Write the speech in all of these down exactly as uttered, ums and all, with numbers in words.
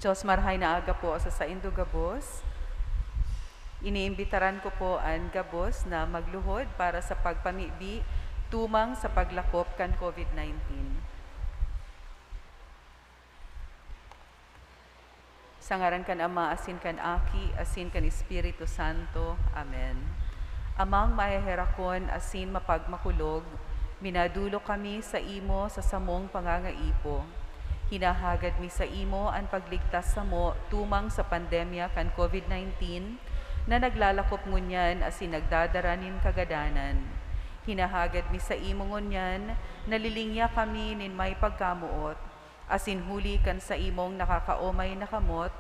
Dios, marhay na aga po sa saindo gabos. Iniimbitaran ko po an gabos na magluhod para sa pagpamibi tumang sa paglakop kan COVID nineteen. Sa ngaran kan Ama, asin kan Aki, asin kan Espiritu Santo. Amen. Amang maheherakon asin mapagmakulog, minadolok kami saimo sa samong pangangaipo. Hinahagad mi saimo an pagligtas samo tumang sa pandemya kan COVID nineteen na naglalakop ngunyan asin nagdadara nin kagadanan. Hinahagad mi saimo ngunyan, nalilingya kami nin may pagkamoot, asin huli kan saimong nakakaomay na kamot,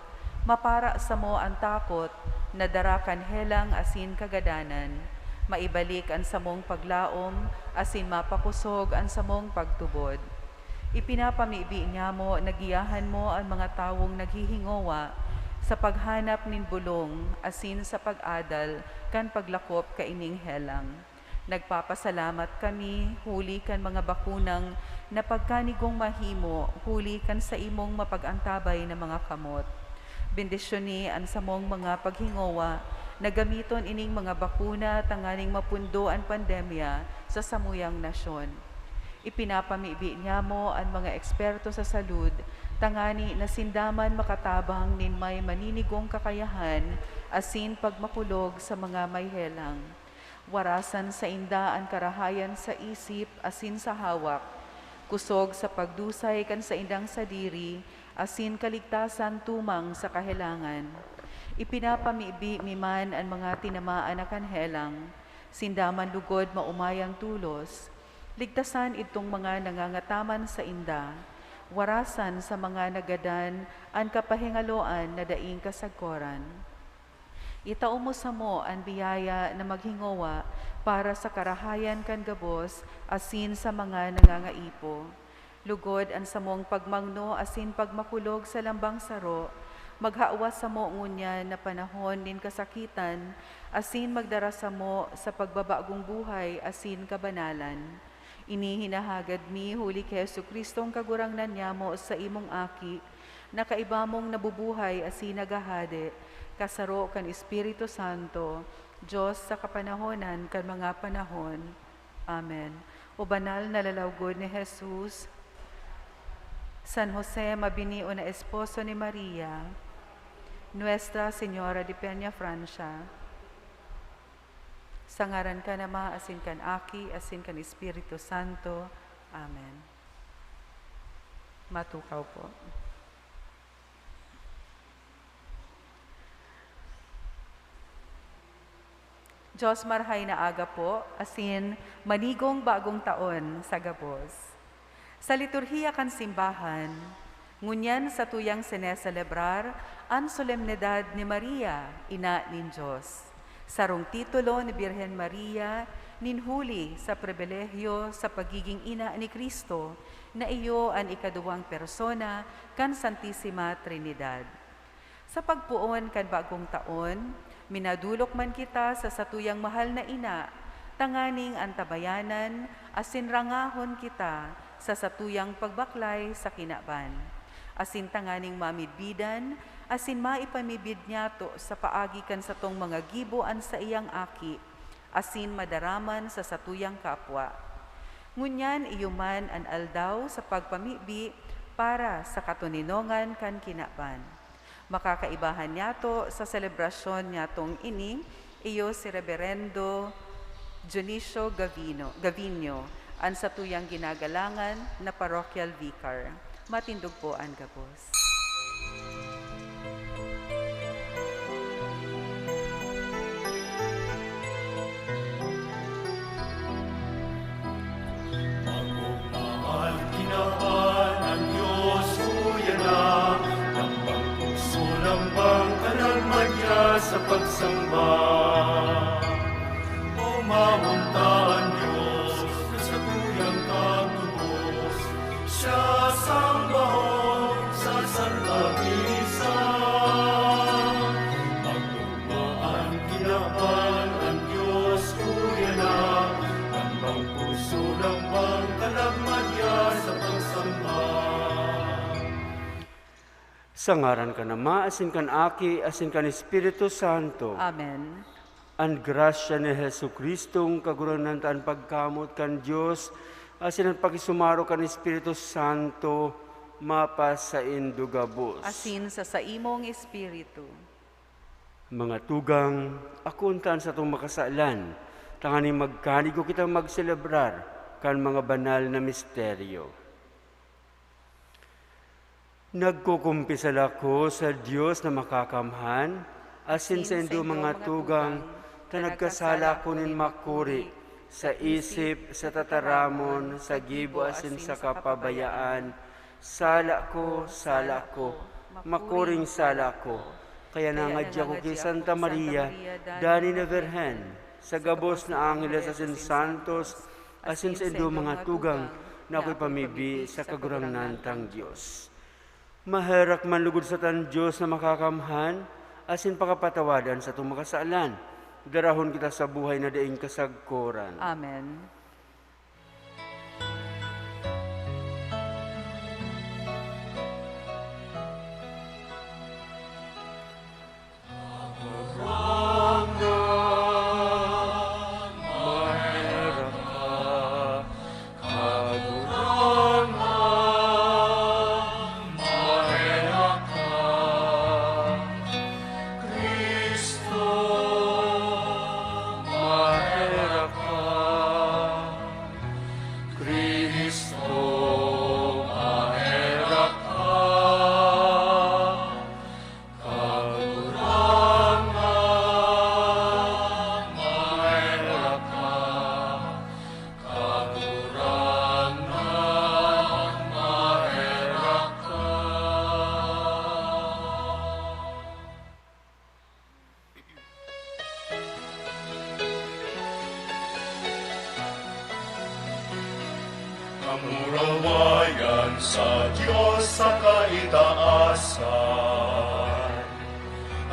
mapara samo an takot na dara kan helang asin kagadanan. Maibalik an samong paglaom asin mapakosog an samong pagtubod. Ipinapamibi nyamo na giyahan mo an mga tawong naghihingowa sa paghanap nin bolong asin sa pag-adal kan paglakop kaining helang. Nagpapasalamat kami huli kan mga bakunang napagkanigong mahimo huli kan saimong mapag-antabay na mga kamot. Bendisyoni an samong mga paghingowa na gamiton ining mga bakuna tanganing mapundo an pandemya sa samuyang nasyon. Ipinapamibi nyamo an mga eksperto sa salud tangani na sinda man makatabang nin may maninigong kakayahan asin pagmakulog sa mga may helang. Warasan sainda an karahayan sa isip asin sa hawak, kusog sa pagdusay kan saindang sadiri asin kaligtasan tumang sa kahelangan. Ipinapamibi mi man an mga tinamaan na kan helang, sinda man lugod maomayan tolos, ligtasan idtong mga nangangataman sainda, warasan sa mga nagadan an kapahingaloan na daing kasagkoran. Itao mo samo an biyaya na maghingowa para sa karahayan kan gabos asin sa mga nangangaipo. Lugod an samong pagmangno asin pagmakulog sa lambang saro, maghawa samo ngunyan na panahon nin kasakitan asin magdara samo sa pagbabagong buhay asin kabanalan. Ini hinahagad mi huli ki Jesu-Cristong Kagurangnan nyamo, saimong Aki, na kaiba mong nabubuhay asin naghahade, kasaro kan Espiritu Santo, Dios sa kapanahonan kan mga panahon. Amen. O banal na lalawgod ni Jesus, San Jose, mabinio na esposo ni Maria, Nuestra Señora de Peñafrancia, sa ngaran kan Ama, asin kan Aki, asin kan Espiritu Santo. Amen. Matukaw po. Dios, marhay na aga po, asin manigong bagong taon sa gabos. Sa liturhiya kan simbahan, ngunyan satuyang sineselebrar an solemnidad ni Maria, Ina nin Dios. Sarong titulo ni Birhen Maria nin huli sa pribilehyo sa pagiging ina ni Cristo, na iyo an ikaduwang persona kan Santisima Trinidad. Sa pagpoon kan bagong taon, minadolok man kita sa satuyang mahal na ina, tanganing antabayanan asin rangahon kita sa satuyang pagbaklay sa kinaban, asin tanganing mamidbidan asin maipamibid niyato sa paagi kan satong mga gibo an saiyang Aki, asin madaraman sa satuyang kapwa. Ngunyan iyo man an aldaw sa pagpamibi para sa katoninongan kan kinaban. Makakaibahan niyato sa selebrasyon niyatong ini, iyo si Reberendo Dionisio Gavino, Gavino, an satuyang ginagalangan na parochial vicar. Matindog po an gabos. Magmahal kinaban ang Diyos, kuya na, lambang puso, lambang kanan man niya sa pagsamba. Umawon ta an Diyos na sa tuyang kagubos, siya sambahon sa Sa ngaran kan Ama, asin kan Aki, asin kan Espiritu Santo. Amen. An grasya ni Jesu-Cristong Kagurangnan ta, an pagkamoot kan Dios, asin an pakisumaro kan Espiritu Santo, mapasaindo gabos. Asin sa saimong espiritu. Mga tugang, akoon ta an satong mga kasalan, tanganing magkanigo kitang magselebrar kan mga banal na misteryo. Nagkukumpisal ako sa Dios na makakamhan, asin saindo mga tugang, ta nagkasala ako nin makuri, sa isip, sa tataramon, sa gibo, asin sa kapabayaan. Sala ko, sala ko, makuring sala ko. Kaya nangadya ko ki Santa Maria, danay na Birhen, sa gabos na angeles asin santos, asin saindo mga tugang, na ako'y pamibi sa Kagurangnan tang Dios. Maherak man lugod sa tan Dios na makakamhan, asin pakapatawadan satong mga kasalan. Darahon kita sa buhay na daing kasagkoran. Amen. Kamurawayan sa Dios sa kaitaasan,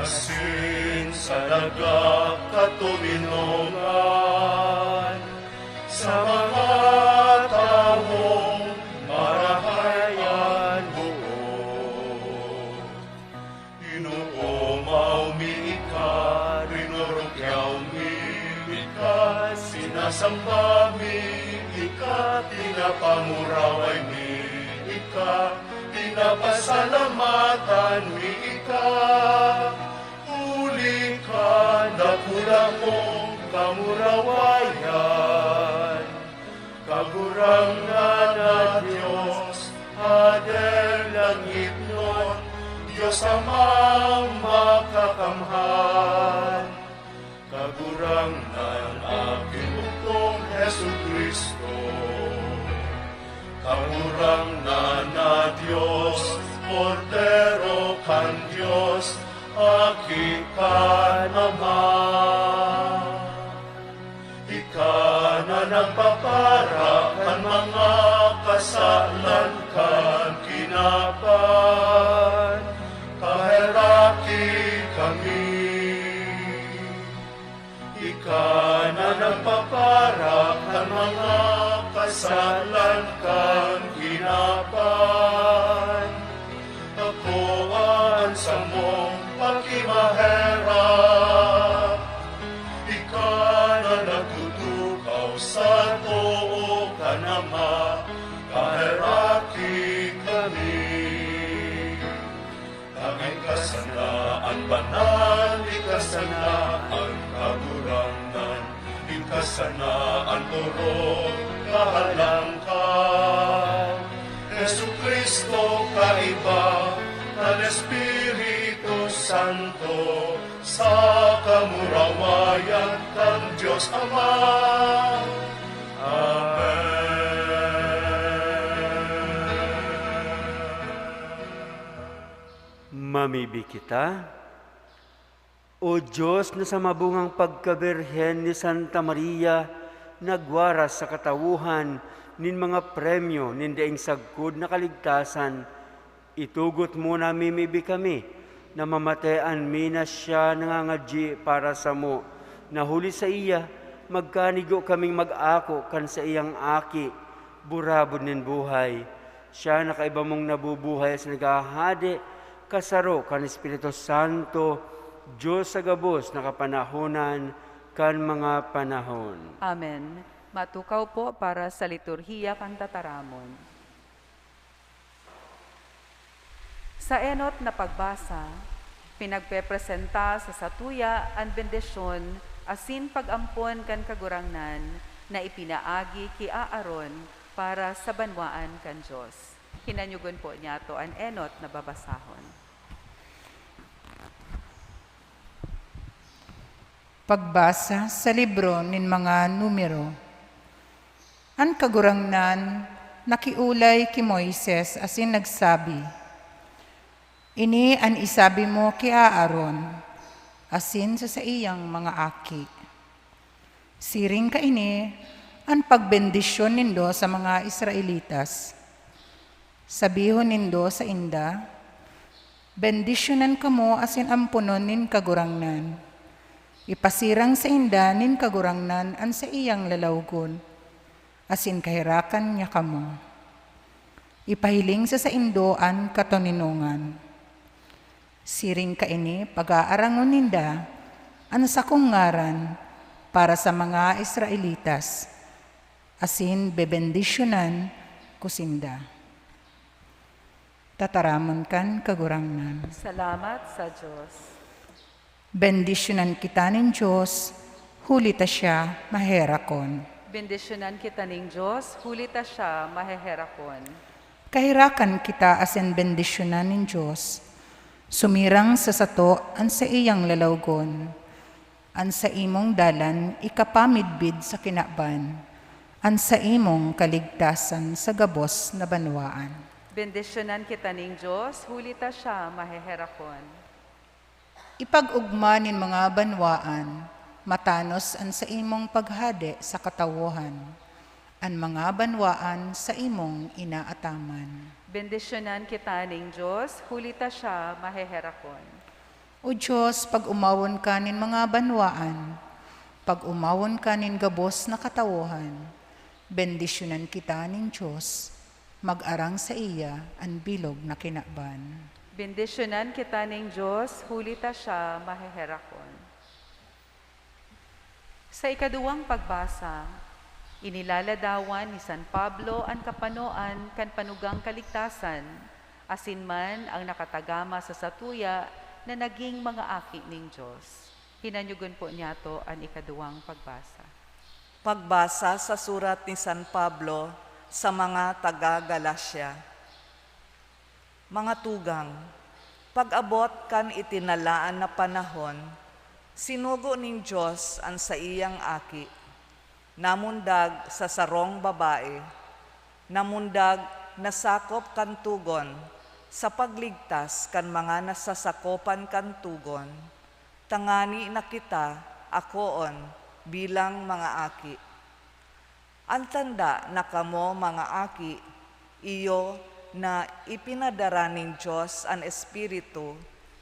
asin sa daga katoninongan, sa mga tawong marahay an boot. Inoomaw mi ika, rinurukyaw mi ika, sinasamba mi ika, pinapamuraway mi ika, pinapasalamatan mi ika. Huli kan dakula mong kamurawayan, Kagurangnan na Dios, Hader langitnon, Dios Amang makakamhan. Kagurangnan, Aki mong Jesu-Cristo, Kagurangnan na Dios, Kordero kan Dios, Aki kan Ama. Ika na nagpapara kan mga kasalan kan kinaban, kaheraki kami. Ika na nagpapara kan mga kasalan kan kinaban. Akoa an samong pakimaherak. Ika na nagtutukaw sa too kan Ama, kaheraki kami. Ika sana an banal, ika sana an kagurangnan, ika sana an orog, kahalangkaw. Jesu-Cristo, kaiba kan Espiritu Santo, sa kamurawayan kan Dios Ama. Amen. Mamibi kita. O Dios, na sa mabungang pagkabirhen ni Santa Maria, nagwaras sa katawohan nin mga premyo nin daing sagkod na kaligtasan, itugot mo na mimibi kami, na mamatean mi na siya nangangadyi para samo, na huli saiya, magkanigo kaming mag-ako kan saiyang Aki, burabod nin buhay. Siya na kaiba mong nabubuhay asin naghahade kasaro kan Espiritu Santo, Dios sa gabos na kapanahonan kan mga panahon. Amen. Matukaw po para sa liturhiya kan tataramon. Sa enot na pagbasa, pinagpepresenta sa satuya an bendisyon asin pag-ampon kan Kagurangnan na ipinaagi ki Aaron para sa banwaan kan Dios. Hinanyogon po niyato an enot na babasahon. Pagbasa sa libro nin mga Numero. An Kagurangnan nakiolay ki Moises asin nagsabi, "Ini an isabi mo ki Aaron asin sa saiyang mga aki, 'Siring kaini an pagbendisyon nindo sa mga Israelitas. Sabihon nindo sainda, "Bendisyonan kamo asin amponon nin Kagurangnan. Ipasirang sainda nin Kagurangnan an saiyang lalawgon, asin kaherakan niya kamo. Ipahiling sa saindo an katoninongan." Siring kaini, pag-aarangon ninda an sakong ngaran para sa mga Israelitas, asin bebendisyonan ko sinda. Tataramon kan Kagurangnan. Salamat sa Dios. Bendisyonan kita nin Dios, huli ta siya maherakon. Bendisyonan kita nin Dios, huli ta siya maheherakon. Kaherakan kita asin bendisyonan nin Dios. Sumirang sa sato an saiyang lalawgon. An saimong dalan ikapamidbid sa kinaban, an saimong kaligtasan sa gabos na banwaan. Bendisyonan kita nin Dios, huli ta siya maheherakon. Ipag-ogma nin mga banwaan, matanos an saimong paghade sa katawohan. An mga banwaan saimong inaataman. Bendisyonan kita nin Dios, huli ta siya maheherakon. O Dios, pag-omawon ka nin mga banwaan, pag-omawon ka nin gabos na katawohan. Bendisyonan kita nin Dios, mag-arang saiya an bilog na kinaban. Bendisyonan kita nin Dios, huli ta siya maheherakon. Sa ikaduwang pagbasa, inilaladawan ni San Pablo an kapanoan kan panugang kaligtasan, asin man an nakatagama sa satuya na naging mga aki nin Dios. Hinanyogon po niyato an ikaduwang pagbasa. Pagbasa sa surat ni San Pablo sa mga taga Galacia. Mga tugang, pag-abot kan itinalaan na panahon, sinugo nin Dios an saiyang Aki, namundag sa sarong babae, namundag na sakop kan togon sa pagligtas kan mga nasasakopan kan togon, tangani na kita akoon bilang mga aki. An tanda na kamo, mga aki, iyo na ipinadara nin Dios an Espiritu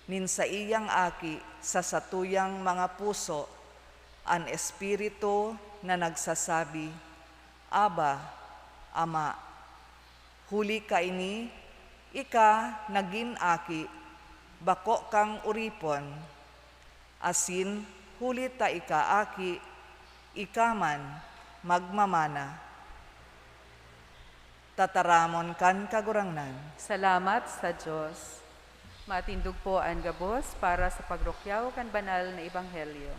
nin saiyang Aki sa satuyang mga puso, an Espiritu na nagsasabi, "Abba, Ama." Huli kaini, ika nagin aki, bako kang oripon. Asin huli ta ika aki, ika man magmamana. Tataramon kan Kagurangnan. Salamat sa Dios. Matindog po an gabos para sa pagrukyaw kan banal na ebanghelyo.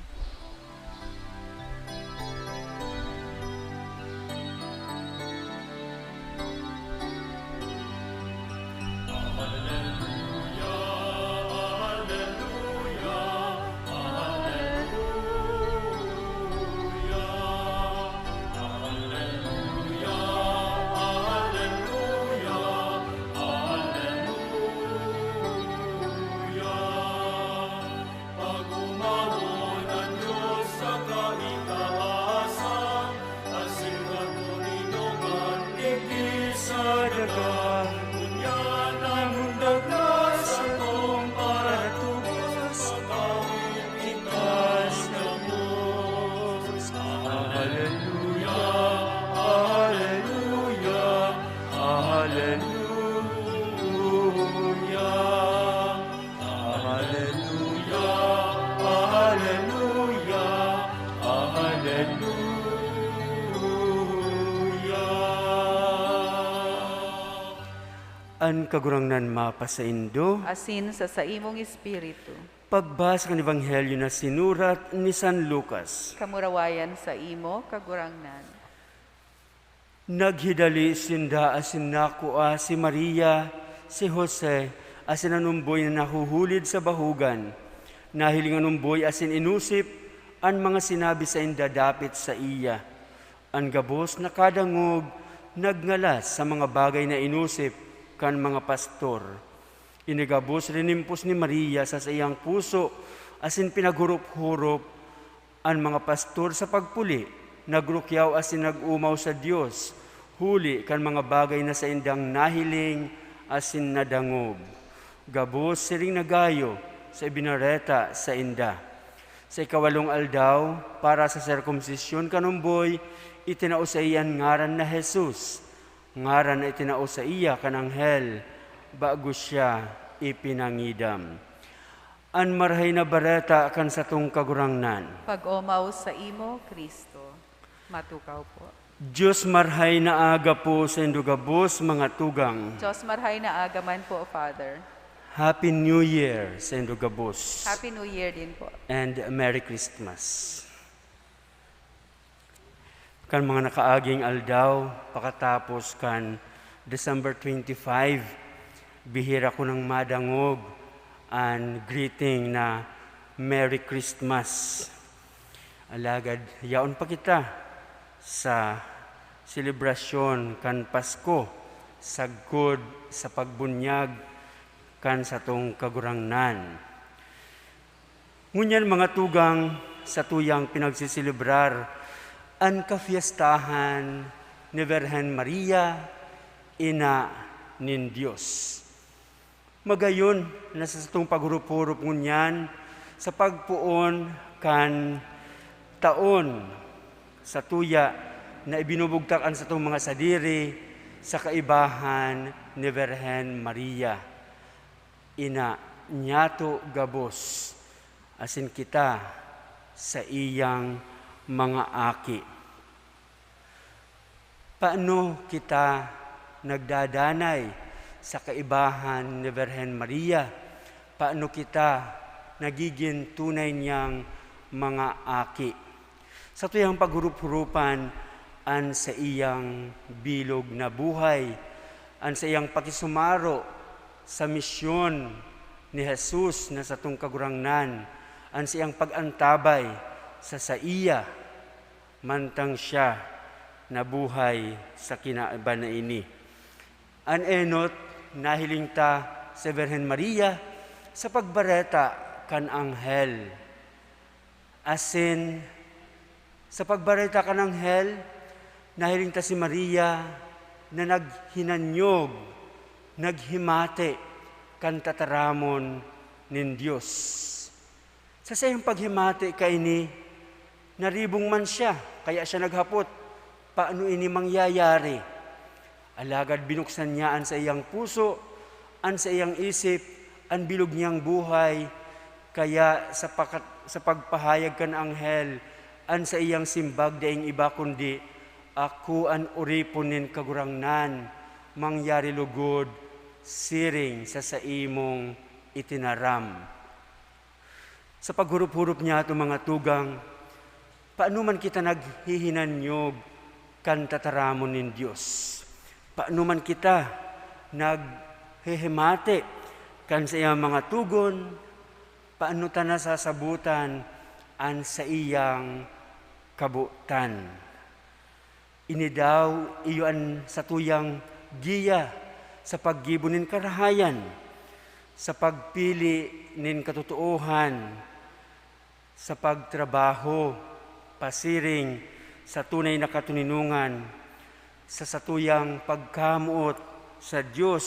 Pag-omawon an Dios sa kaitaasan, asin katoninongan digdi sa daga. Ngunyan an mundag na satong paratubos, pag-awit kita sa Dios. Aleluya, aleluya, aleluya. An Kagurangnan mapasaindo. Asin sa saimong espiritu. Pagbasa kan Ebanghelyo na sinurat ni San Lucas. Kamurawayan sa imo, Kagurangnan. Naghidali sinda asin nakua si Maria, si Jose, asin an umboy na nahuhulid sa bahugan. Nahiling an umboy asin inusip an mga sinabi sainda dapit saiya. An gabos nakadangog, nagngalas sa mga bagay na inusip kan mga pastor. Ini gabos rinimpos ni Maria sa saiyang puso asin pinaghurop-hurop an mga pastor sa pagpuli, nagrukyaw asin nag-omaw sa Dios huli kan mga bagay na saindang nahiling asin nadangog. Gabos siring na gayo sa ibinareta sainda. Sa ikawalong aldaw, para sa sirkumsisyon kan omboy, itinao saiya an ngaran na Jesus, ngaran na itinao saiya kan anghel bago siya ipinangidam. An Marahay na Bareta kan satong Kagurangnan. Pag-omaw sa imo, Cristo. Matukaw po. Diyos, marhay na aga po saindo gabos, mga tugang. Diyos, marhay na aga man po, Father. Happy New Year saindo gabos. Happy New Year din po. And Merry Christmas. Kan mga nakaaging aldaw, pakatapos kan December twenty-five, bihira ko nang madangog an greeting na Merry Christmas. Alagad yaon pa kita sa selebrasyon kan Pasko, sagkod sa pagbunyag kan satong Kagurangnan. Ngunyan, mga tugang, satuyang pinagseselebrar an kafiestahan ni Birhen Maria, Ina nin Dios. Magayon na sa satong paghurup-hurup ngunyan sa pagpoon kan taon, satuya na ibinubugtak an satong mga sadiri sa kaibahan ni Birhen Maria, Ina niyato gabos, asin kita saiyang mga aki. Paano kita nagdadanay sa kaibahan ni Birhen Maria? Paano kita nagigin tunay niyang mga aki? Satuyang paghurup-hurupan an saiyang bilog na buhay, an saiyang pakisumaro sa misyon ni Jesus na satong Kagurangnan, an saiyang pag-antabay sa saiya mantang siya nabuhay sa kinaban na ini. An enot, nahiling ta si Birhen Maria sa pagbareta kan anghel. Asin, sa pagbareta kan anghel, nahiling ta si Maria na naghinanyog, naghimati kan tataramon nin Dios. Sa saiyang paghimati kaini, naribong man siya, kaya siya naghapot, "Paano ini mangyayari?" Alagad binuksan niya an saiyang puso, an saiyang isip, an bilog niyang buhay, kaya sa pakat-, sa pagpahayag kan anghel, an saiyang simbag daing iba kundi, "Ako an oripon nin Kagurangnan, mangyari logod siring sa saimong itinaram." Sa paghurup-hurup niyato, mga tugang, paano man kita naghihinanyog kan tataramon nin Dios? Paano man kita naghihimati kan saiyang mga tugon? Paano ta nasasabotan an saiyang kabotan? Ini daw iyo an satuyang giya sa paggibo nin karahayan, sa pagpili nin katotoohan, sa pagtrabaho pasiring sa tunay na katoninongan, sa satuyang pagkamoot sa Dios,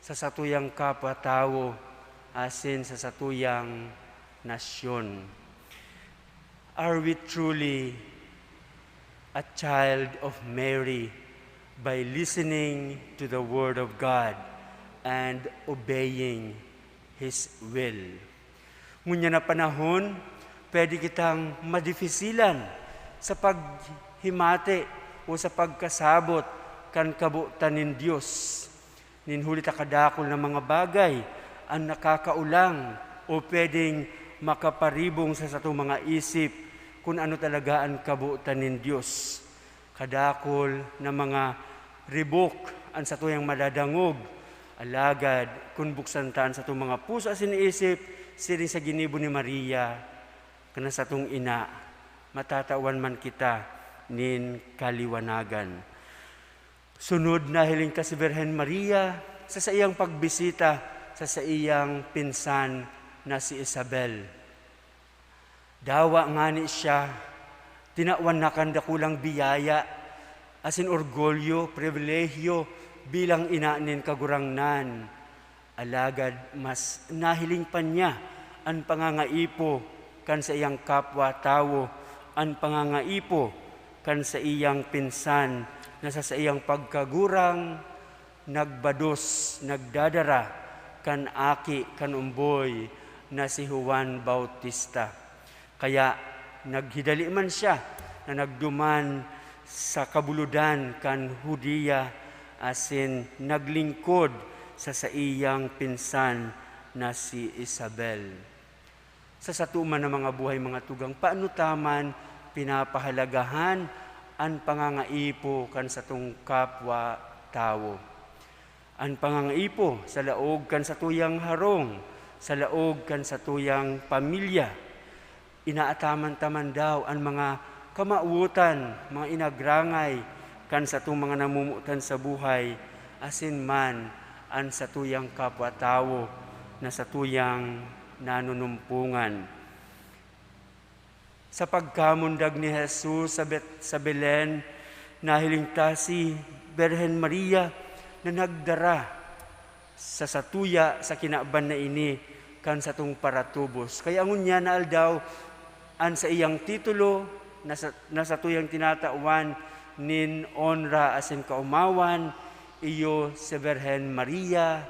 sa satuyang kapwa-tawo, asin sa satuyang nasyon. Are we truly a child of Mary by listening to the Word of God and obeying His will? Ngunyan na panahon, pwede kitang madifisilan sa paghimati o sa pagkasabot kan kabotan nin Dios. Nin huli ta kadakul na mga bagay an nakakaolang o pwedeng makaparibong sa satong mga isip kun ano talaga an kabotan nin Dios. Kadakul na mga ribok an satuyang madadangog. Alagad kun buksan ta an satong mga puso asin isip siring sa ginibo ni Maria, kan satong ina, matatawan man kita nin kaliwanagan. Sunod, nahiling ta si Birhen Maria sa saiyang pagbisita sa saiyang pinsan na si Isabel. Dawa ngani siya, tinawan na kan dakulang biyaya asin orgulyo, pribilehyo bilang ina nin Kagurangnan. Alagad mas nahiling pa niya an pangangaipo kan saiyang kapwa tawo, an pangangaipo kan saiyang pinsan na sa saiyang pagkagurang nagbados, nagdadara kan aki kan omboy na si Juan Bautista. Kaya naghidali man siya na nagduman sa kabulodan kan Judea asin naglingkod sa saiyang pinsan na si Isabel. Sa sato man na mga buhay, mga tugang, paano ta man pinapahalagahan an pangangaipo kan satong kapwa tawo? An pangangaipo sa laog kan satuyang harong, sa laog kan satuyang pamilya. Inaataman ta man daw an mga kamawotan, mga inagrangay kan satong mga namomotan sa buhay, asin man an satuyang kapwa-tawo na satuyang nanunumpongan. Sa pagkamundag ni Jesus sa Bet-, sa Belen, nahiling ta si Birhen Maria na nagdara sa satuya sa kinaban na ini kan satong paratubos. Kaya ngunyan na aldaw, an saiyang titulo na sa, na satuyang tinatawan nin onra asin kaomawan, iyo si Birhen Maria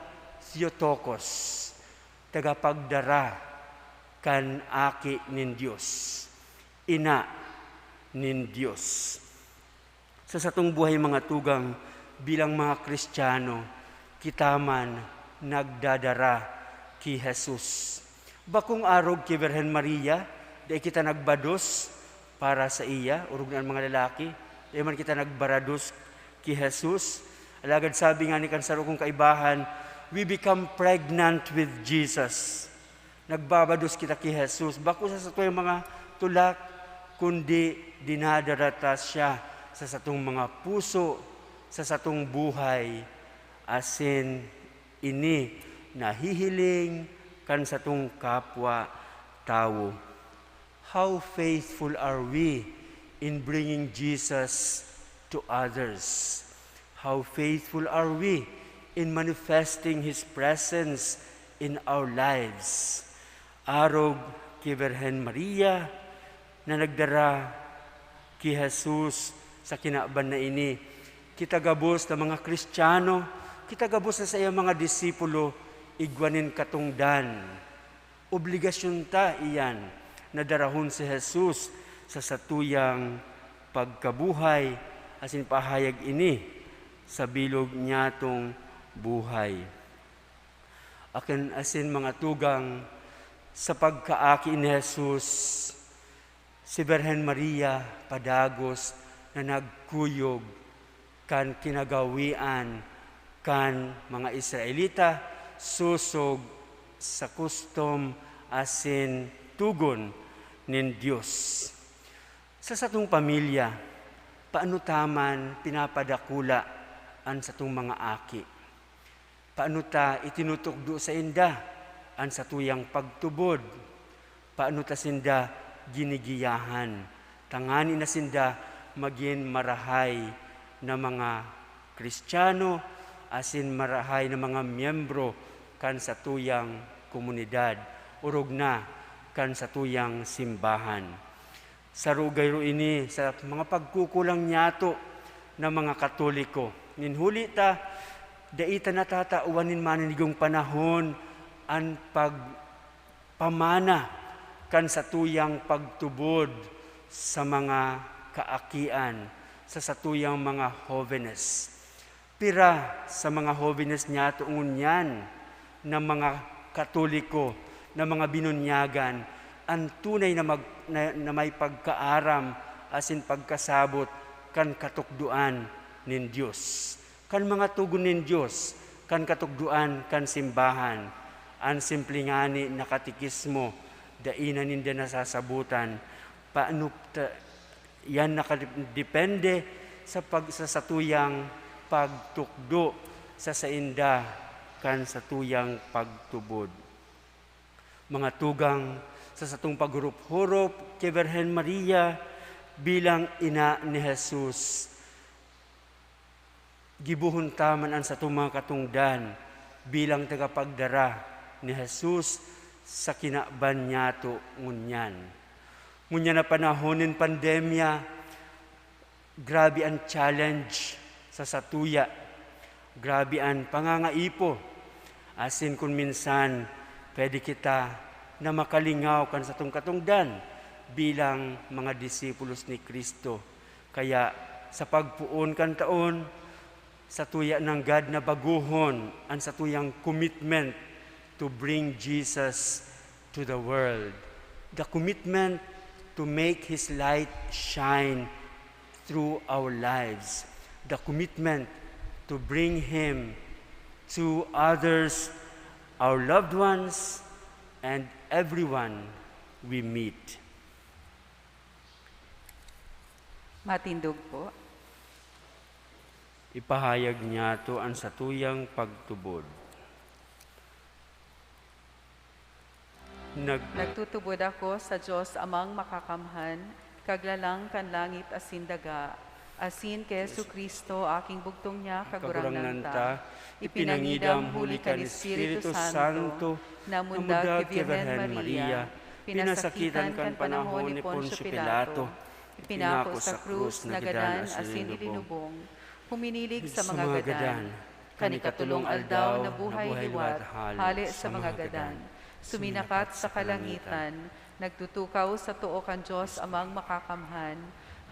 Theotokos, tagapagdara kan Aki nin Dios, Ina nin Dios. Sa satong buhay, mga tugang, bilang mga Kristiyano, kita man nagdadara ki Jesus. Bakong arog ki Birhen Maria, dai kita nagbados para saiya, orog na an mga lalaki, dai man kita nagbarados ki Jesus. Alagad sabi ngani kan saro kong kaibahan, "We become pregnant with Jesus." Nagbabados kita ki Jesus, bako sa satuyang mga tulak, kundi dinadara ta siya sa satong mga puso, sa satong buhay, asin ini nahihiling kan satong kapwa tawo. How faithful are we in bringing Jesus to others? How faithful are we in manifesting His presence in our lives? Arog ki Birhen Maria na nagdara ki Jesus sa kinaban na ini, kita gabos na mga Kristiyano, kita gabos na saiyang mga disipulo, igwa nin katongdan. Obligasyon ta iyan na darahon si Jesus sa satuyang pagkabuhay asin ipahayag ini sa bilog niyatong buhay. Akin asin, mga tugang, sa pagkaaki ni Jesus, si Birhen Maria padagos na nagkuyog kan kinagawian kan mga Israelita sosog sa kustom asin togon nin Dios. Sa satong pamilya, paano ta man pinapadakula an satong mga aki? Paano ta itinutukdo sainda an satuyang pagtubod? Paano ta sinda ginigiyahan tangani na sinda magin marahay na mga Kristiyano asin marahay na mga miyembro kan satuyang komunidad, orog na kan satuyang simbahan? Saro gayro ini sa mga pagkukulang niyato na mga Katoliko. Nin huli ta, dai ta natatawan nin maninigong panahon an pagpamana kan satuyang pagtubod sa mga kaakian, sa satuyang mga hobenes. Pira sa mga hobenes niyato ngunyan na mga Katoliko, na mga binunyagan, an tunay na mag-, na, na may pagkaaram asin pagkasabot kan katukdoan nin Dios, kan mga togon nin Dios, kan katukdoan kan simbahan. An simple ngani na katekismo, dai na ninda nasasabotan. Paano ta-, yan nakadepende sa pag-, sa satuyang pagtukdo sa sainda kan satuyang pagtubod. Mga tugang, sa satong paghurup-hurup ki Birhen Maria bilang ina ni Jesus, gibohon ta man an satong mga katongdan bilang tagapagdara ni Jesus sa kinaban niyato ngunyan. Ngunyan na panahon nin pandemya, grabe an challenge sa satuya. Grabe an pangangaipo. Asin kun minsan, pwede kita na makalingaw kan satong katongdan bilang mga disipulos ni Cristo. Kaya, sa pagpoon kan taon, satuya nanggad na bagohon an satuyang commitment to bring Jesus to the world. The commitment to make His light shine through our lives. The commitment to bring Him to others, our loved ones, and everyone we meet. Matindog po. Ipahayag niyato an satuyang pagtubod. Nag- Nagtutubod ako sa Dios Amang Makakamhan, Kaglalang kan langit asin daga, asin ki Jesu-Cristo, aking bugtong niya, Kagurangnan ta, ipinangidam huli kan Espiritu Santo, namundag ki Birhen Maria, pinasakitan kan panahon ni Poncio Pilato, ipinako sa krus, nagadan asin ilinubong, huminilig sa mga gadan. Kan ikatolong aldaw, nabuhay liwat hale sa mga gadan. Suminakat sa kalangitan, nagtutukaw sa too kan Dios Amang Makakamhan.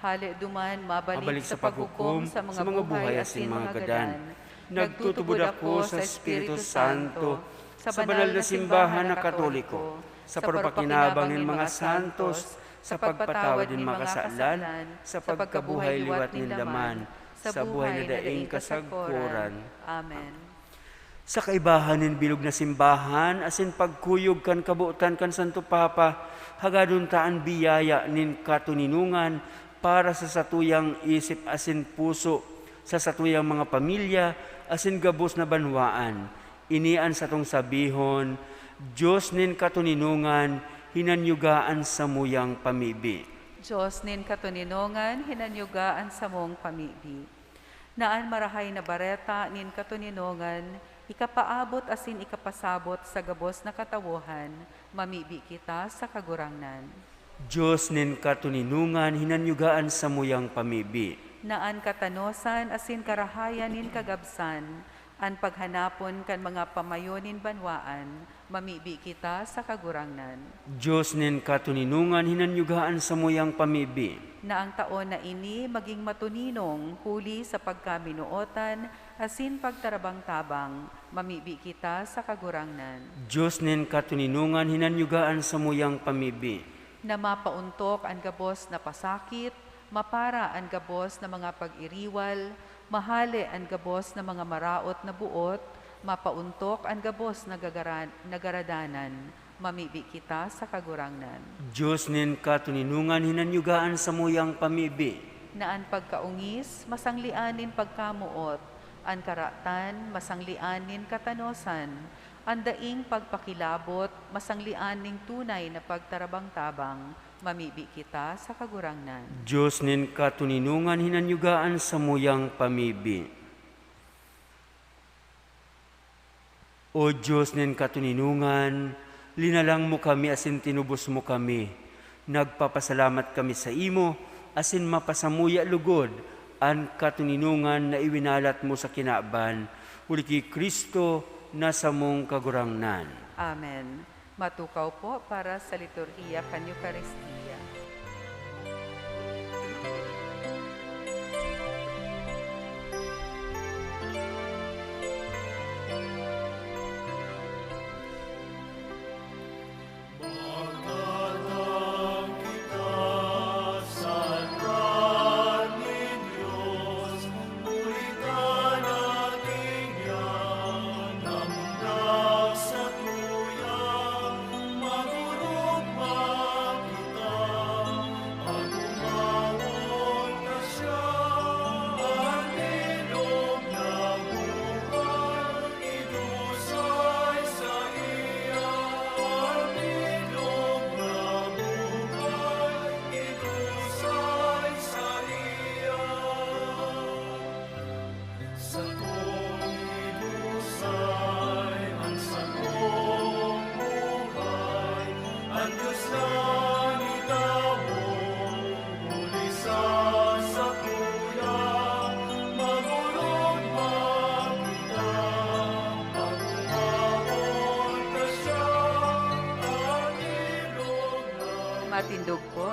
Hale duman, mabalik sa paghukom sa mga buhay asin mga gadan. Nagtutubod ako sa Espiritu Santo, sa banal na simbahan na Katoliko, sa pagpakinabang nin mga santos, sa pagpatawad nin mga kasalan, sa pagkabuhay liwat ninda man, sa buhay na daing kasagkoran. Amen. Sa kaibahan nin bilog na simbahan asin pagkuyog kan kabotan kan Santo Papa, hagadon ta an biyaya nin katoninongan para sa satuyang isip asin puso, sa satuyang mga pamilya, asin gabos na banwaan. Ini an satong sabihon, Dios nin katoninongan, hinanyuga an samuyang pamibi. Dios nin katoninongan, hinanyuga an samong pamibi. Na an Marahay na Bareta nin katoninongan ikapaabot asin ikapasabot sa gabos na katawohan, mamibi kita sa Kagurangnan. Dios nin katoninongan, hinanyuga an samuyang pamibi. Na an katanosan asin karahayan nin kagabsan, an paghanapon kan mga pamayo nin banwaan, mamibi kita sa Kagurangnan. Dios nin katoninongan, hinanyuga an samuyang pamibi. Na ang taon na ini magin matoninong huli sa pagkaminootan asin pagtarabang-tabang, mamibi kita sa Kagurangnan. Dios nin katoninongan, hinanyuga an samuyang pamibi. Na mapaontok an gabos na pasakit, mapara an gabos na mga pag-iriwal, mahale an gabos na mga maraot na boot, mapaontok an gabos na gagaran-, na garadanan, mamibi kita sa Kagurangnan. Dios nin katoninongan, hinanyuga an samuyang pamibi. Na an pagkaongis, masanglean nin pagkamoot, an karatan, masanglean nin katanosan, an daing pagpakilabot, masanglean nin tunay na pagtarabang-tabang, mamibi kita sa Kagurangnan. Dios nin katoninongan, hinanyuga an samuyang pamibi. O Dios nin katoninongan, linalang mo kami asin tinubos mo kami. Nagpapasalamat kami saimo, asin mapasamuya logod an katoninongan na iwinalat mo sa kinaban, huli ki Cristo na samong Kagurangnan. Amen. Matukaw po para sa liturhiya kan Eukaristia. Tindog po.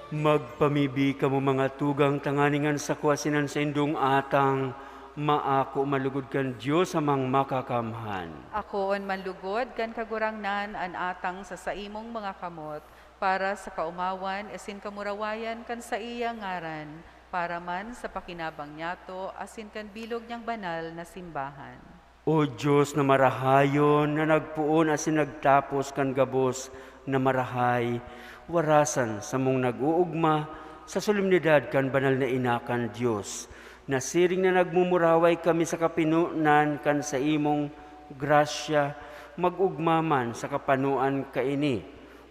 Magpamibi kamo, mga tugang, tanganing an sako asin an saindong atang maako malugod kan Dios Amang Makakamhan. Akoon manlugod kan Kagurangnan an atang sa saimong mga kamot, para sa kaomawan asin kamurawayan kan saiyang ngaran, para man sa pakinabang niyato asin kan bilog niyang banal na simbahan. O Dios na marahayon, na nagpoon asin nagtapos kan gabos na marahay, warasan samong nag-oogma sa solemnidad kan banal na Ina kan Dios, na siring na nagmumuraway kami sa kapinonan kan saimong grasya, mag-ogma man sa kapanoan kaini,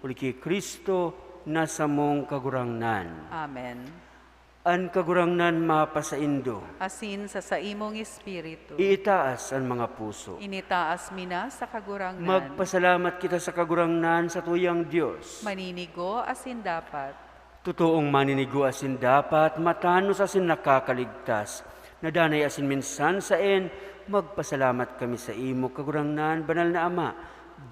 huli ki Cristo na samong Kagurangnan. Amen. An Kagurangnan mapasaindo. Asin sa saimong espiritu. Iitaas an mga puso. Initaas mi na sa Kagurangnan. Magpasalamat kita sa Kagurangnan, sa tuyang Dios. Maninigo asin dapat. Totoong maninigo asin dapat, matanos asin nakakaligtas, na danay asin minsan saen, magpasalamat kami saimo, Kagurangnan, Banal na Ama,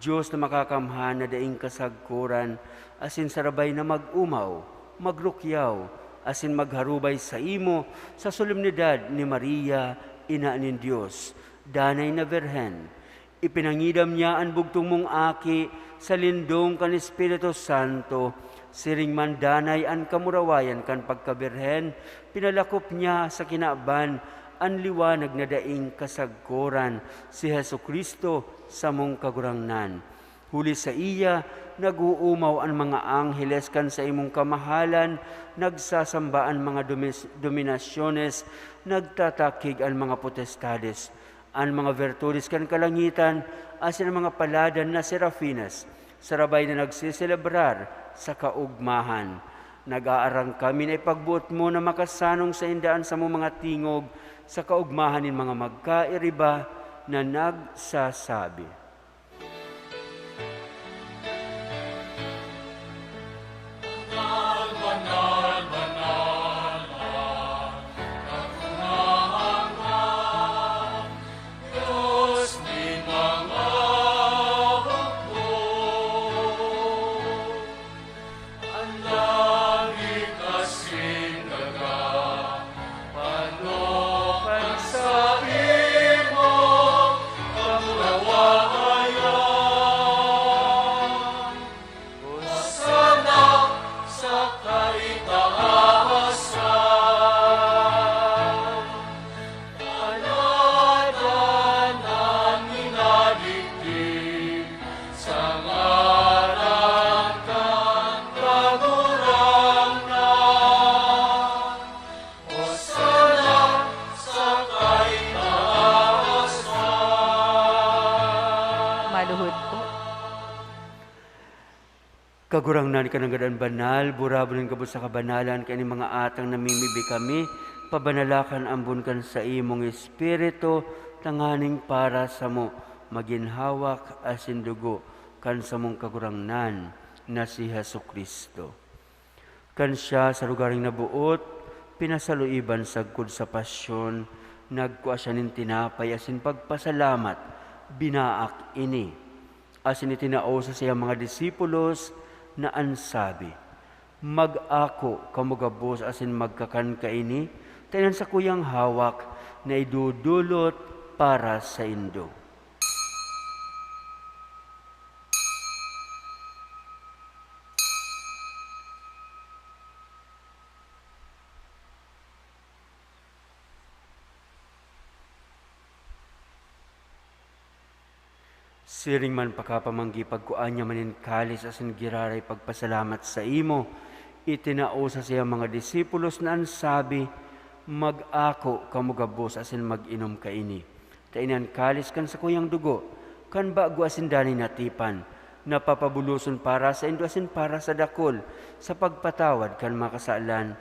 Dios na makakamhan na daing kasagkoran, asin sarabay na mag-omaw, magrukyaw, asin magharubay saimo sa solemnidad ni Maria, Ina nin Dios, danay na Birhen. Ipinangidam niya an bugtong mong Aki sa lindong kan Espiritu Santo. Siring man danay an kamurawayan kan pagkabirhen, pinalakop niya sa kinaban an liwanag na daing kasagkoran, si Jesu-Cristo, samong Kagurangnan. Huli saiya, nag-oomaw an mga angheles kan saimong kamahalan, nagsasamba an mga domis-, dominasyones, nagtatakig an mga potestades, an mga virtudes kan kalangitan, asin an mga paladan na serafines, sarabay na nagseselebrar sa kaogmahan. Nag-aarang kami na ipagboot mo na makasanong sainda an samong mga tingog sa kaogmahan nin mga magkairiba na nagsasabi. An langit asin daga, pano kan saimong kamurawayan. Hosana sa kaitaasan. Panadan an minadigdi sa ngaran kan Kagurangnan. Hosana sa kaitaasan. Maluhod po. Kagurangnan, ika nanggad an banal, burabod nin gabos sa kabanalan, kaya nin mga atang namimibi kami, pabanalakan ambon kan saimong Espiritu, tanganing para samo magin hawak asin dugo kan samong Kagurangnan na si Jesu-Cristo. Kan siya sa lugaring naboot, pinasaluiban sagkod sa pasyon, nagkua siya nin tinapay asin pagpasalamat, binaak ini. Asin itinao sa saiyang mga disipulos na an sabi, "Mag-ako kamo gabos asin magkakan kaini, ta iyan sakuyang hawak na idodolot para saindo." Siring man pakapamanggi, pagkua niya man nin kalis asin giraray pagpasalamat saimo, itinao sa saiyang mga disipulos na an sabi, "Mag-ako kamo gabos asin mag-inom kaini, ta ini an kalis kan sakuyang dugo, kan bago asin danay na tipan, na papabuloson para saindo asin para sa dakul, sa pagpatawad kan mga kasalan.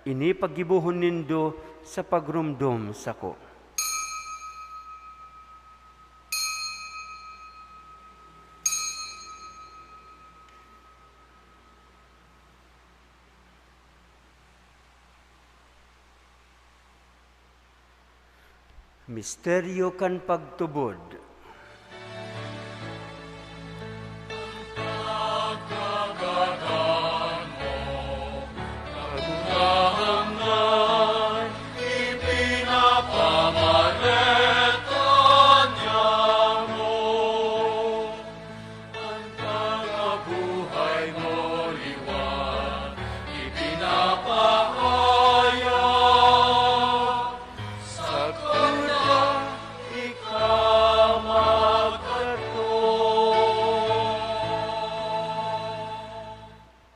Ini paggibohon nindo sa pagromdom sako." Misteryo kan pagtubod.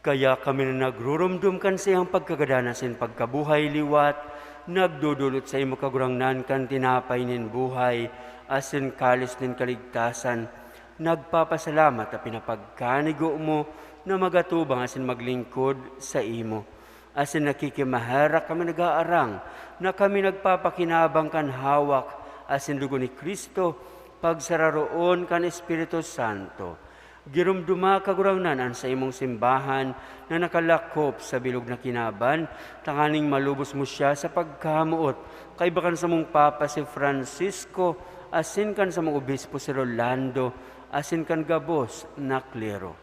Kaya kami na nagrurumdom kan saiyang pagkagadan asin pagkabuhay liwat, nagdodolot saimo, Kagurangnan, kan tinapay nin buhay asin kalis nin kaligtasan. Nagpapasalamat ta pinapagkanigo mo na magatubang asin maglingkod saimo. Asin nakikimaherak kami nag-aarang na kami nagpapakinabang kan hawak asin dugo ni Cristo, pagsararoon kan Espiritu Santo. Giromdoma, Kagurangnan, an saimong simbahan na nakalakop sa bilog na kinaban, tanganing malubos mo siya sa pagkamoot, kaiba kan samong Papa si Francisco, asin kan samong Obispo si Rolando, asin kan gabos na klero.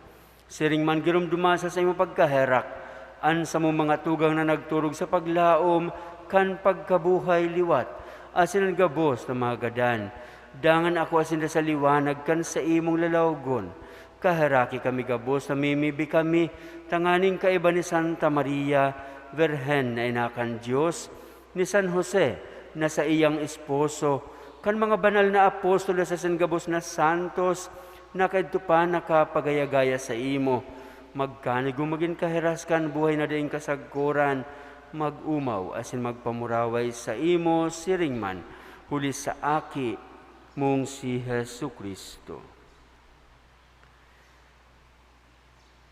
Siring man, giromdoma sa saimong pagkaherak an samong mga tugang na nagturog sa paglaom kan pagkabuhay liwat, asin an gabos na mga gadan. Dangan akoa sinda sa liwanag kan saimong lalawgon. Kaheraki kami gabos, namimibi kami, tanganing kaiba ni Santa Maria, Birhen na ina kan Dios, ni San Jose, na saiyang esposo, kan mga banal na apostol asin gabos na santos, na kaidto pa nakapagaya-gaya saimo. Magkanigo magin kahiras kan buhay na daing kasagkoran, mag-omaw asin magpamuraway saimo siring man, huli sa Aki mong si Jesu-Cristo.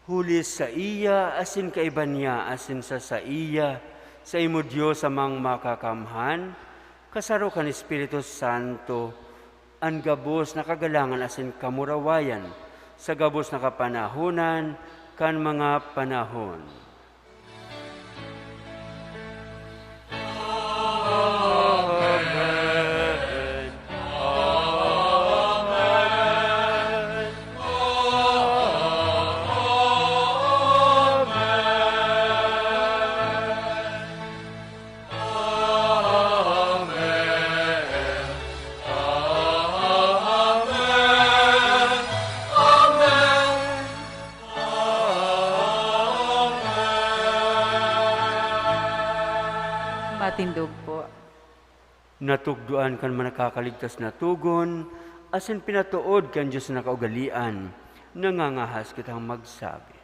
Huli saiya, asin kaiba niya, asin sa saiya, saimo, Dios Amang Makakamhan, kasaro kan Espiritu Santo, an gabos na kagalangan asin kamurawayan, sa gabos na kapanahonan kan mga panahon. Matindog po. Natukdoan kan Manakakaligtas na togon, asin pinatood kan Dios na nakaugalean, nangangahas kitang magsabi.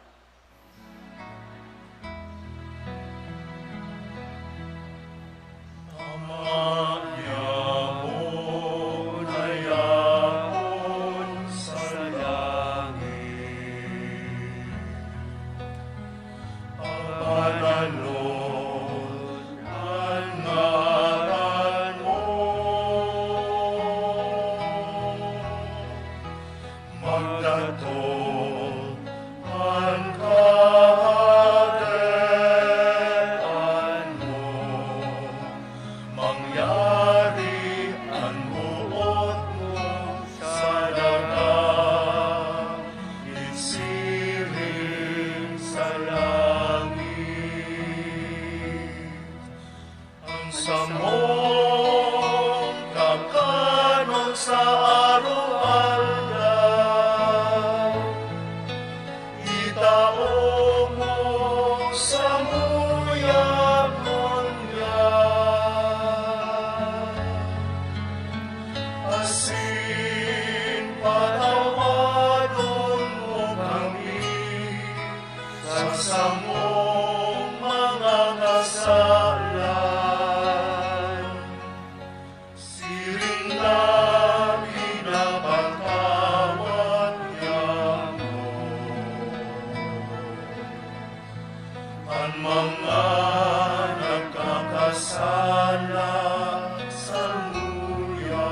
Ama, yaon na yaon sa langit. Pagbanalon an ngaran mo. Magdatong an Kahadean mo, mangyari an boot mo sa daga, isiring sa langit. An samong kakanon sa araw-aldaw, itao mo samuya ngunyan, asin patawadon mo kami sa samong mga kasalan, siring na pinapatawad niamo an mga nagkakasala samuya.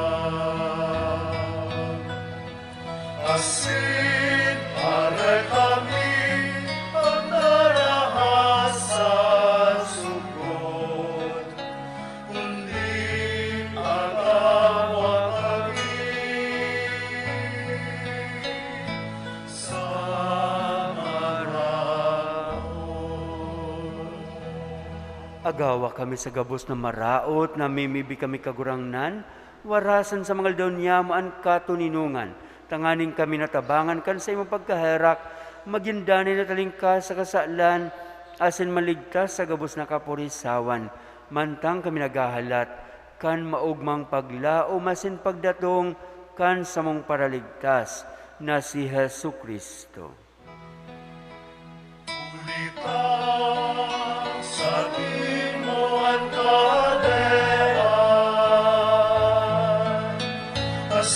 Asin aray kami pagdaraha sa sugod, kundi agawa kami sa maraot. Agawa kami sa gabos na maraot, namimibi kami, Kagurangnan, warasan sa mga aldaw niyamo an katoninongan, tanganing kami natabangan kan saimong pagkaherak, magin danay na talingkas sa kasalan, asin maligtas sa gabos na kapurisawan, mantang kami naghahalat kan maogmang paglaom asin pagdatong kan samong Paraligtas na si Jesu-Cristo.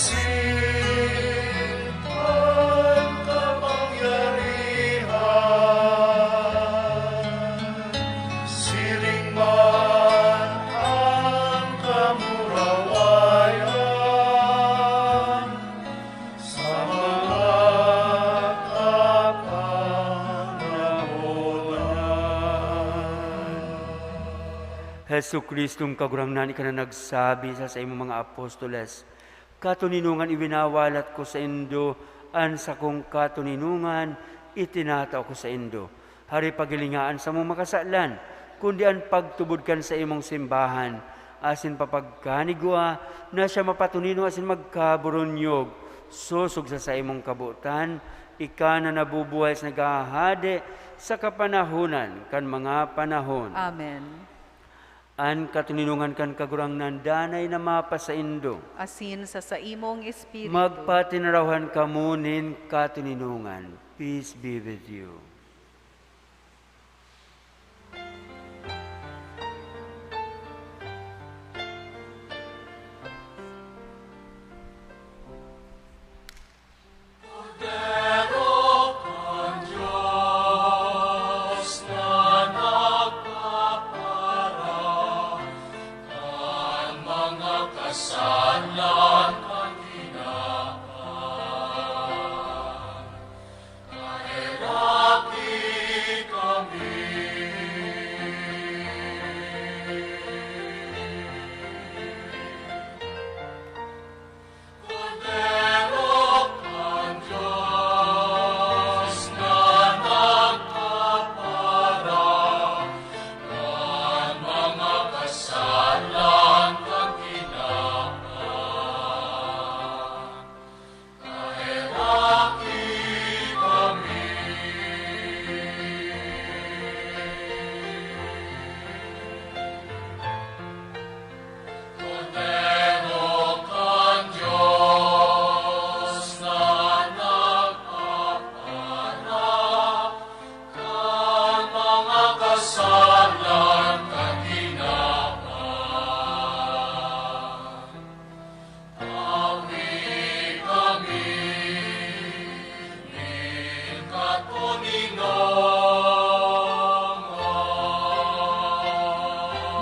An kapangyarihan, siring man an kamurawayan sa mga kapanahonan. Jesu-Cristong Kagurangnan, ika na nagsabi sa saimong mga apostoles, "Katoninongan iwinawalat ko saindo, an sakong katoninongan itinatao ko saindo." Hari, paghilinga an samong makasalan, kundi an pagtubod kan saimong simbahan, asin papagkanigwa na siya mapatoninong asin magkaburunyog, sosog sa saimong kabotan, ika na nabubuhay asin naghahade sa kapanahonan kan mga panahon. Amen. An katoninongan kan Kagurangnan danay na mapasaindo. Asin sa saimong espiritu. Magpatinarawan kamo nin katoninongan. Peace be with you.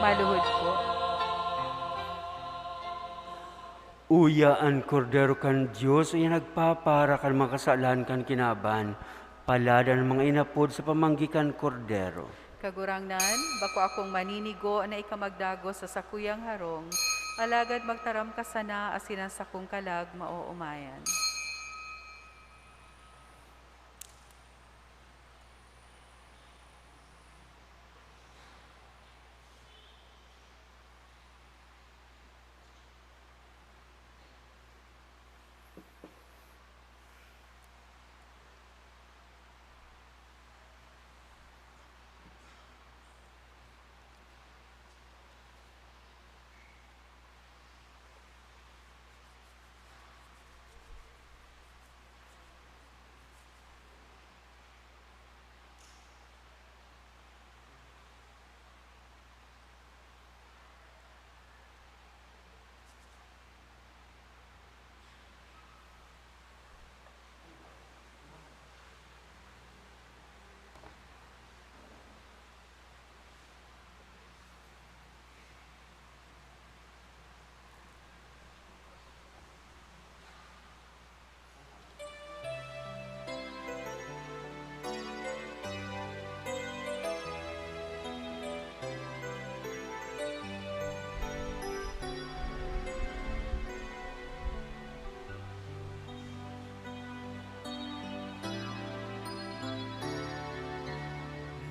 Maluhod po. Uya an Kordero kan Dios, uya nagpapara kan mga kasalan kan kinaban. Palad an mga inapod sa pamanggi kan Kordero. Kagurangnan, bako akong maninigo na ika magdagos sa sakuyang harong, alagad magtaram ka sana asin an sakong kalag maoomayan.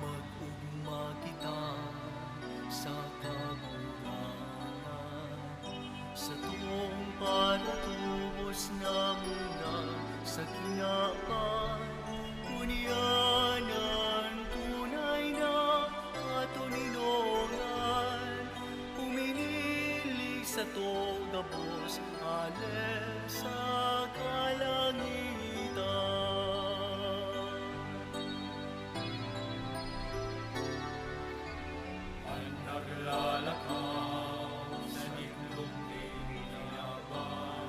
Mag-ugma kita sa Kagurangnan, satong paratubos na muna sa kinaban, ngunyan an tunay na katoninongan, huminili sato gabos hale sa kalangitan. An naglalakaw sa itlog nin kinaban,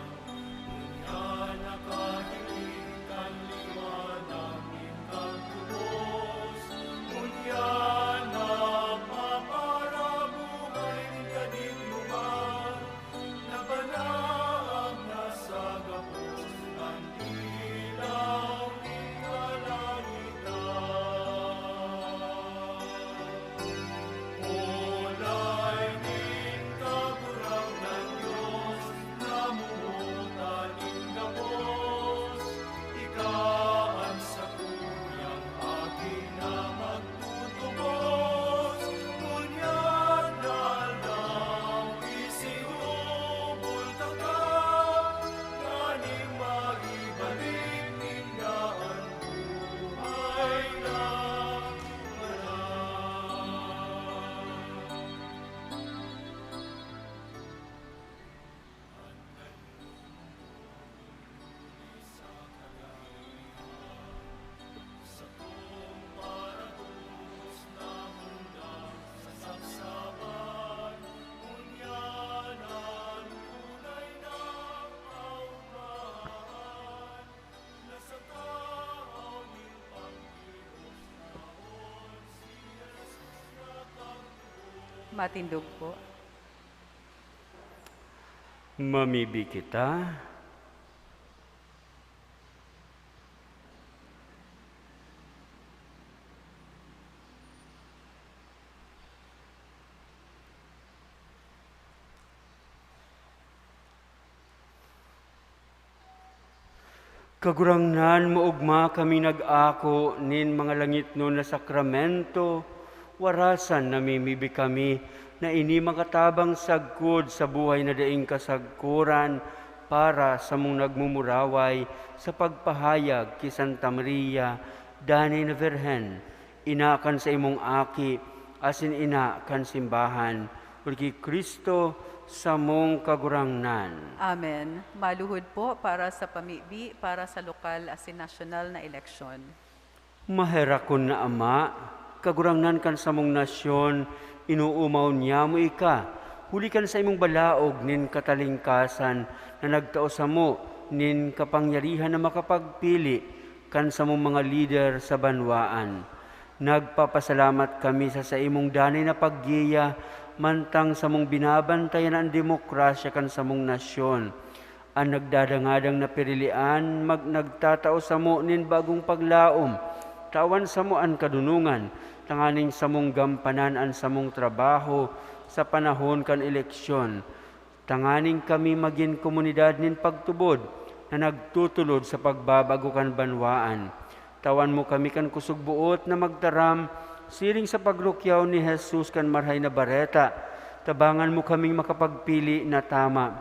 Matindog po. Mamibi kita. Kagurangnan, maogma kami nag-ako nin mga langitnon na sakramento, warasan namimibi kami na ini makatabang sagkod sa buhay na daing kasagkoran para samong nagmumuraway sa pagpahayag ki Santa Maria, danay na Birhen, ina kan saimong Aki, asin ina kan simbahan, uli ki Cristo, samong Kagurangnan. Amen. Maluhod po para sa pamibi, para sa lokal asin nasyonal na eleksyon. Maherakon na Ama, Kagurangnan kan samong nasyon, inoomaw niyamo ika, huli kan saimong balaog nin katalingkasan na nagtao samo nin kapangyarihan na makapagpili kan samong mga lider sa banwaan. Nagpapasalamat kami sa saimong danay na paggiya, mantang samong binabantayan an demokrasya kan samong nasyon. An nagdadangadang na pirilian mag-, nagtatao samo nin bagong paglaom. Tawan samo an kadunongan, tanganing samong gampanan an samong trabaho sa panahon kan eleksyon. Tanganing kami magin komunidad nin pagtubod na nagtutulod sa pagbabago kan banwaan. Tawan mo kami kan kusog boot na magtaram siring sa pagrukyaw ni Jesus kan Marahay na Bareta. Tabangan mo kaming makapagpili na tama,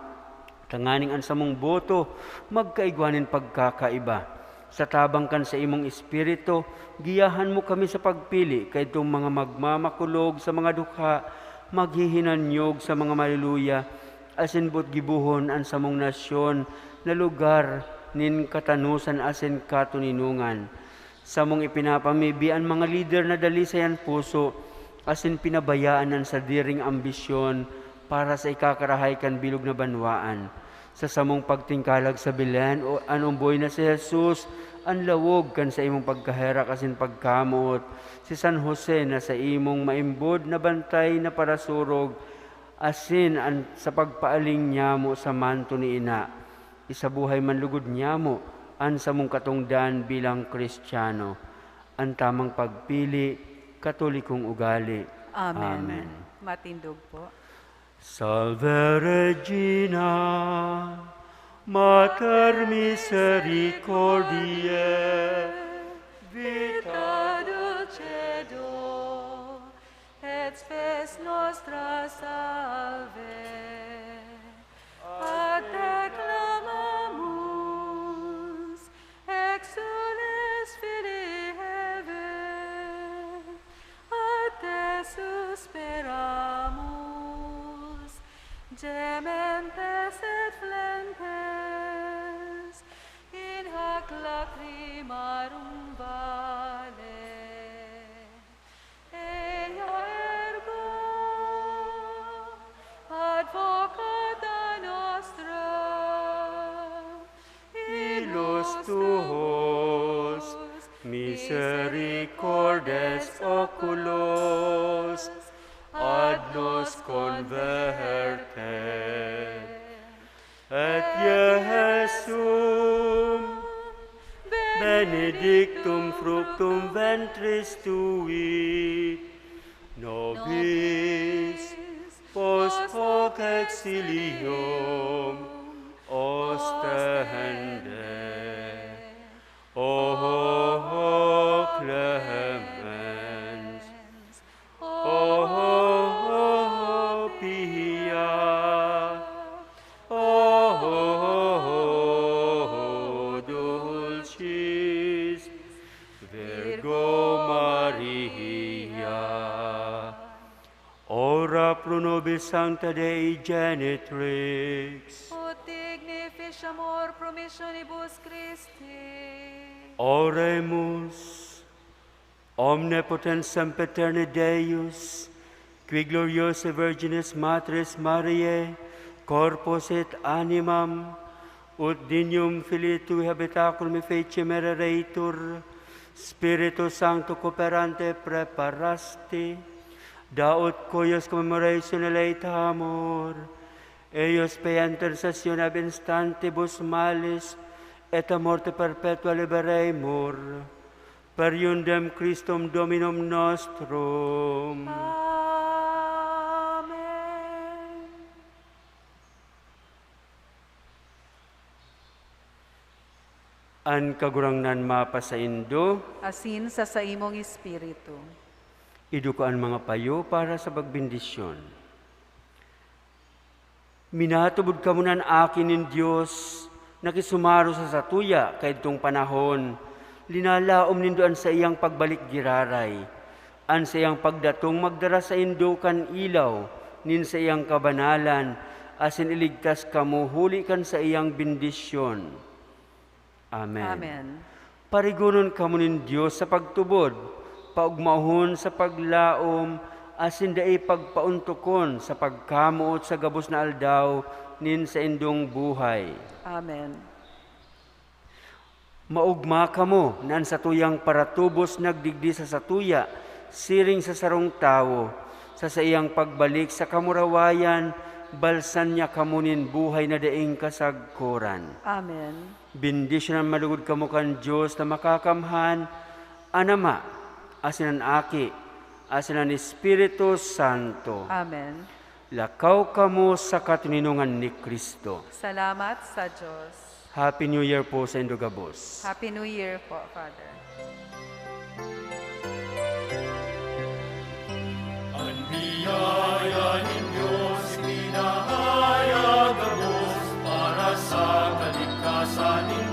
tanganing an samong boto magkaigwa nin pagkakaiba. Sa tabang kan saimong Espiritu, giyahan mo kami sa pagpili kaidtong mga magmamakulog sa mga dukha, maghihinanyog sa mga maluluya, asin boot gibohon an samong nasyon na lugar nin katanosan asin katoninongan. Samong ipinapamibi an mga lider na dali sa yan puso, asin pinabayaan an sadiring ambisyon para sa ikakarahay kan bilog na banwaan. Sa samong pagtingkalag sa Belen, o, an omboy na si Jesus, an lawog kan saimong pagkaherak asin pagkamoot, si San Jose na saimong maimbod na bantay na parasurog, asin an, sa pagpaaling niyamo sa manto ni Ina, isabuhay man lugod niyamo an samong katongdan bilang Cristiano. An tamang pagpili, Katolikong ugali. Amen. Amen. Matindog po. Salve Regina, Mater misericordiae, vita dulcedo, et spes nostra salve. A te clamamus, exsules Filii Hevae, a te suspiramus, gementes et flentes, in hac lacrimarum vale. Eia ergo advocata nostra, illos tuos, misericordes oculos, ad nos converte. Et Iesum, benedictum fructum ventris tui, nobis post hoc exilium ostende. O clemens, O pia, O dulcis Virgo Maria. Ora pro nobis sancta Dei Genitrix. Ut dignificiamur promissionibus Christi. Oremus. Omnipotens sempiterne Deus, qui gloriosae Virginis Matris Mariae, corpus et animam, ut dignum Filii Tui habitaculum efficem erereitur, Spiritu Sancto cooperante preparasti, Daot kuyos commemoration na late amor, eius per intercessione ab instantibus malis et a morte perpetua liberemur, per iundem Christum Dominum nostrum. Amen. An Kagurangnan mapasaindo. Asin sa saimong espiritu. Iduko an mga payo para sa pagbendisyon. Minatubod kamo na an Aki nin Dios, na kisumaro sa satuya kaidtong panahon, linalaom nindo an saiyang pagbalik giraray. An saiyang pagdatong magdara saindo kan ilaw nin saiyang kabanalan, asin iligtas kamo huli kan saiyang bendisyon. Amen. Amen. Parigonon kamo nin Dios sa pagtubod, paogmahon sa paglaom, asin dai pagpaontokon sa pagkamoot sa gabos na aldaw nin saindong buhay. Amen. Maogma kamo na an satuyang paratubos nagdigdi sa satuya, siring sa sarong tawo. Sa saiyang pagbalik sa kamurawayan, balsan niya kamo nin buhay na daing kasagkoran. Amen. Bendisyonan man logod kamo kan Dios na Makakamhan, an Ama, asin an Aki, asin an Espiritu Santo. Amen. Lakaw kamo sa katoninongan ni Cristo. Salamat sa Diyos. Happy New Year po saindo gabos. Happy New Year po, Father. An biyaya nin Dios pinahayag gabos para sa kaligtasan nin